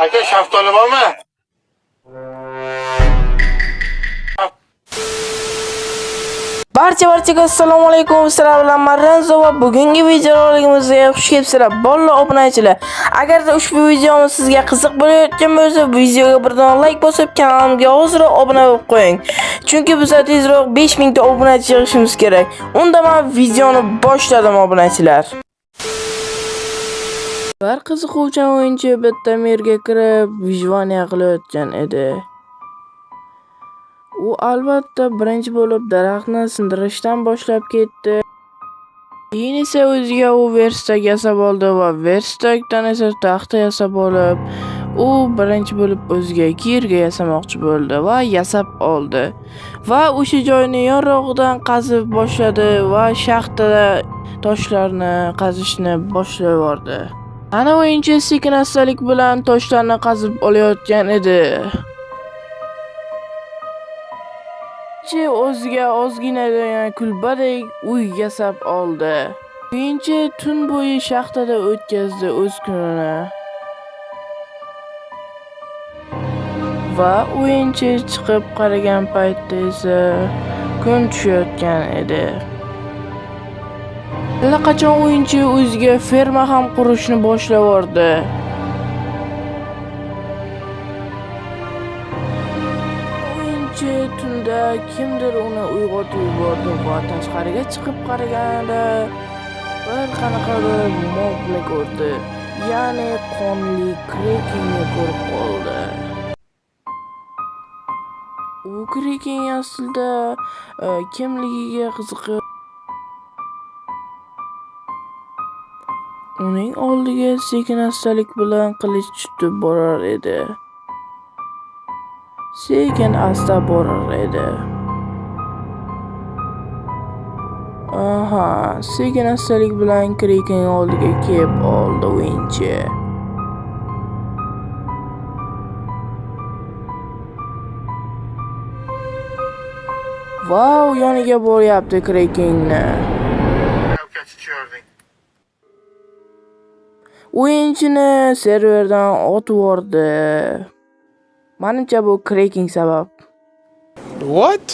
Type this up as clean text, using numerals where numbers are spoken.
Aka, shaftoli bormi? Barcha-barchaga assalomu alaykum. Sizlar bilan men Ranzo va bugungi videoroligimizga xush kelibsizlar, bolalar, obunachilar. Agarda ushbu videomiz sizga qiziq bo'layotgan bo'lsa, videoga bir dona like bosib, kanalimga hoziroq obuna bo'lib qo'ying. Chunki biz tezroq 5000 ta obunachi yig'ishimiz kerak. Unda men videoni boshladim, obunachilar. Bir qiziquvchan o'yinchi bitta mirga kirib, выживание qilayotgan edi. U albatta birinchi bo'lib daraxtni sindirishdan boshlab ketdi. Keyin esa o'ziga u верстак yasab oldi va верстак dan esa taxta yasab olib, u birinchi bo'lib o'ziga кирка yasamoqchi bo'ldi va yasab oldi. Va o'sha joyni yorug'idan qazib boshladi va shaxtada toshlarni qazishni boshlab yubordi. Ana o'yinchi sekin astalik bilan toshlarni qazib olayotgan edi. O'yinchi o'ziga ozgina kulbadek uy yasab oldi. O'yinchi tun bo'yi shaxtada o'tkazdi o'z kunini. Va o'yinchi chiqib qaragan paytda esa kun tushayotgan edi. Allaqachon o'yinchi o'ziga ferma ham qurishni boshlab yubordi. O'yinchi tunda kimdir uni uyg'otib yubordi va tashqariga chiqib qaraganida bir qanaqadir mobni ko'rdi. Ya'ni qonli Krakingni ko'rib qoldi. U Kraking aslida kimligiga qiziqib, uning oldiga sekin astalik bilan qilich tutib borar edi. Sekin asta borar edi. Aha, sekin astalik bilan Kraken oldiga kelib oldi o'yinchi. Vau, yoniga boryapti Krakenni. Tusharding. O'yinchini serverdan otib yubordi. Menimcha bu Kraken sabab. What?